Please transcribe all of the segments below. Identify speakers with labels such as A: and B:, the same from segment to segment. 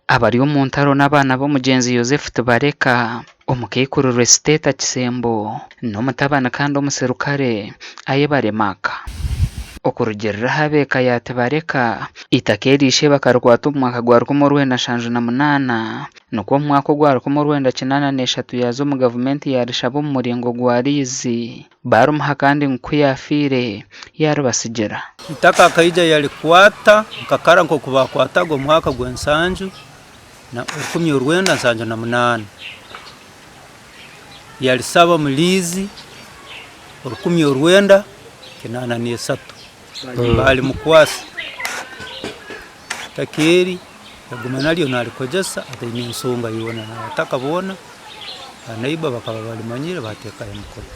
A: Abari omu ntaro n'abaana b'omugyenzi Yozefu Tibareka, omukaikuru Resiteta Kisembo n'omutabani kandi omuserukare Ayebare Mark. Okurugiirira aha b'eka ya Tibareka, eitaka eri ishe bakarikwata omu mwaka gwa 1978 nikwo omu mwaka ogwa 1983 yaaza omu gavumenti yaarishaba omu muringo gwa liizi. Baarimuha kandi ngu ku yaafiire yaaribatsigira.
B: Itaka akaija yalikwata nka kara nk'oku baakwataga omu mwaka gw'ensanju na 1978. Yalisaba omu liizi 1983 baalimukwasa. Itaka eri yaguma naryo nalikozesa ataine ensonga yoona n'abataka boona ba neighbour bakaba balimanyire bateekaho emikono.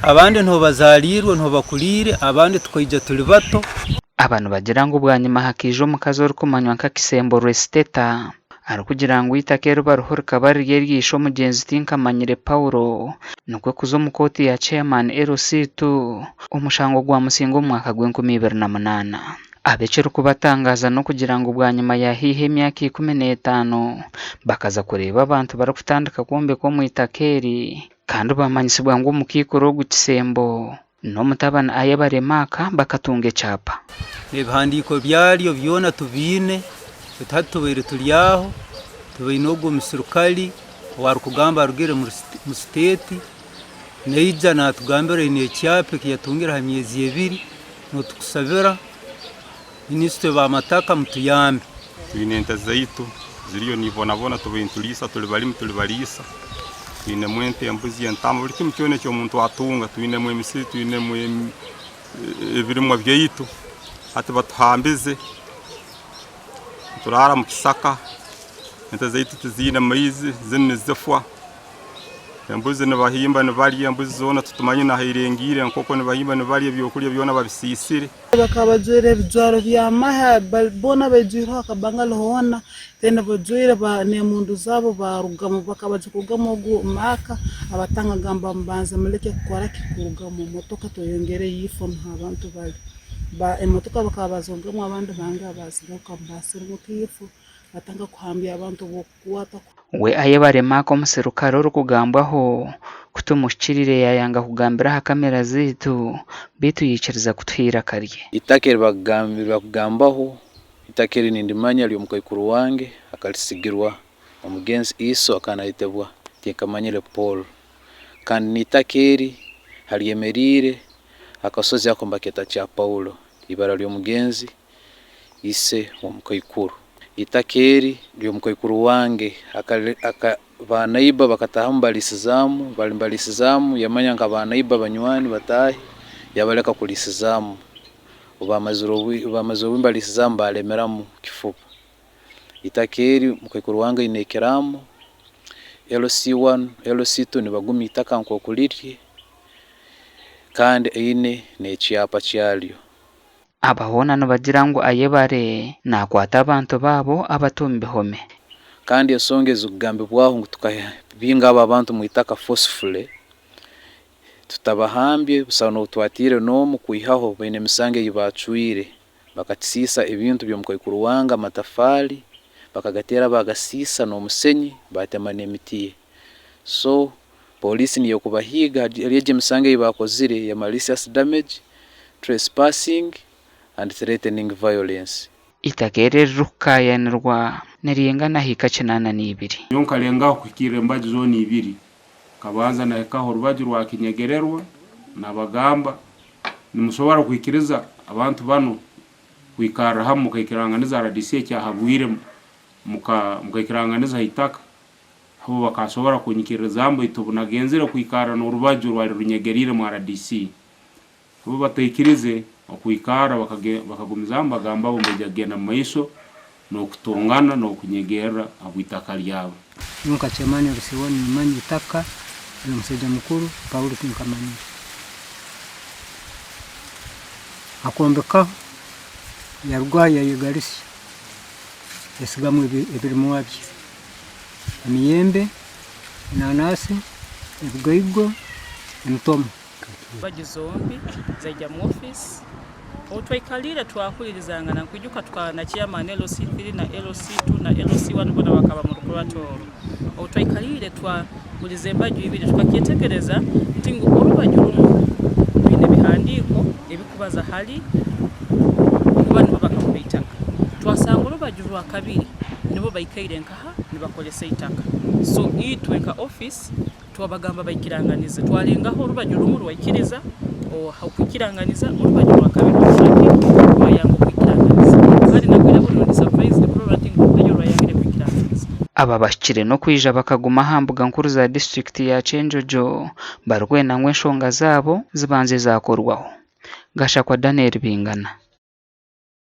B: Abandi niho bazaariirwe niho bakuriire abandi tukaija turi bato.
A: Aba nibagira ngu bwanyima hakaija omukazi orikumanywa nka Kisembo Rwesiteta arikugira ngu eitaka eri bariho rikaba riri erya ishe omugyenzi Tinkamanyire Paul nikwo kuza omu kooti ya Chairman LC2 omushango gwamusinga omu mwaka gw'enkumi ibiri na munaana. Aba ekirikubatangaaza n'okugira ngu bwanyima ya haihi emyaka 15, bakaza kureeba abantu barikutandika kwombeka omu itaka eri kandi baamanyisibwa ngu omukaikuru ogu Kisembo n'omutabani Ayebare Mark bakatunga ekyapa.
B: Ebihandiiko byaryo byona tubiine, beitu hati tubaire turi aho, tubaine ogwo omusirukare owarikugamba arugire omu siteeti, naija natugambira aine ekyapa eki yatungire aha myezi ebiri. Nitukusabira minisitule b'amataka mutuyambe.
C: Twine ente zaitu ziriyo nibonabona tubaire nituriisa turi barimi turi bariisa twinemu ente embuzi entaama buri kimwe kyona eki omuntu atunga twinemu emisiri twinemu ebirimwa byaitu hati batuhambize nituraara omu kisaka ente zaitu tiziine maizi zinu nizifwa. Embuzi nibahimba nibarya, embuzi zoona titumanyire n'ahu eirengiire, enkoko nibahimba nibarya, ebyokurya byona babisiisire.
D: Bakaba bajwaire ebijwaro by'amahe, boona baijwireho akabangale hoona, then bajwaire n'emundu zaabo baarugamu. Bakaba baija kurugamu ogu Mark abatanga agamba mubanze muleke kukora ki? Kuruga omu motoka tweyongereyo ifo nuho abantu bali. Emotoka bakaba bazirugamu abandi bange bazigarukamu baasirimuka ifo batandika kuhambya abantu obw'okukwata.
A: We Ayebare Mark omuserukare orikugambwaho ku tumuhikiriire yaayanga kugambira aha kamera zaitu beitu yaikiriza kutuha eiraka rye.
E: Eitaka eri barikugambaho, eitaka eri nindimanya ry'omukaikuru wange akarisigirwa omugenzi Iso akaba nayetebwa Tinkamanyire Paul kandi n'eitaka eri haryemereire akasozi ako nibaketa Kya Paulo ibara ry'omugenzi ise w'omukaikuru. Eitaka eri ry'omukaikuru wange ba neighbour bakataahamu bariisizaamu, bari nibariisizaamu yamanya nka ba neighbour banywani bataahi yabareka kuriisizaamu. Obu baamazire obwire nibariisizaamu baaremeramu kifuba. Eitaka eri mukaikuru wange aine ekiraamo, LC one, LC two nibagumya eitaka nk'oku riri kandi aine n'ekyapa kyaryo.
A: Aba hoona nibagira ngu Ayebare naakwata abantu baabo abata omu bihome.
E: Kandi ensonga ezikugambibwaho ngu tukabinga abo abantu omu itaka forcefully, tutabahambye busaho n'obu twatiire n'omu kwihaho baine emisango ei baacwire, bakakisiisa ebintu by'omukaikuru wange amatafaari bakagateera baagasiisa n'omusenyi baatema n'emiti ye. So Poliisi niyo ekubahiiga ahari egyo emisango ei baakozire eya malicious damage, trespassing and threatening violence.
A: Eitaka eri eririkukaayanirwa niringana hiika 82.
F: Nyowe nkalengaho kuhikirra embaju zoona ibiri. Nkabanza nahikaho orubaju rwa kinyegererwa nabagamba, Nimusobora kwikiriza abantu banu kwikarra hamu mukaikiranganiza rdc ekyahabwire mukaikiranganiza ha itaka? Abo bakasobora kunyikiririzaamu baitu obunagenzere kwikarra n'orubaju orwali runyegeriire mu rdc, bo bataikirize okwikarra bakagumizaamu nibagamba bo nibaija kugenda mu maiso n'okutongana n'okunyegerra habw'itaka lyabo.
G: Nyowe nka chairman Rusiwa nimanya itaka ry'omusaija mukuru Paulo tinkamanyire. Akombekaho yarugaho yayegarisya yasigamu ebirimwa bye. Emiyembe, enanasi, ebigaigo, emitoma.
H: Embaju zombi zaija mu ofiisi. Obu twaikaliire twahuririzangana nkwijuka tukaba na chairman LC3 na LC2 na LC1 boona bakaba mu rukurato oru. Obu twaikaliire twahuriza embaju ibiri tukakyetegereza nti ngu orubaju rumwe rwine ebihandiiko ebikubaza hali kuba nibo bakagura eitaka. Twasanga orubaju rwakabiri nibo baikaire nkaha nibakoresa eitaka. So itwe nka office Twabagamba baikiranganize. Twalengaho orubaju rumu rwaikiriza okwikiranganiza, orubaju rwakabiri rwakora ki? Rwayanga okwikiranganiza. Kandi nabwire bunu ndi surprised kurora nti ngu orubaju orwayangire kwikiranganiza.
A: Aba bahikire n'okwija bakaguma aha mbuga nkuru za disiturikiti ya Kyenjojo barikwenda ngu enshonga zaabo zibanze zaakorwaho. Gashakwa Daniel Bingana.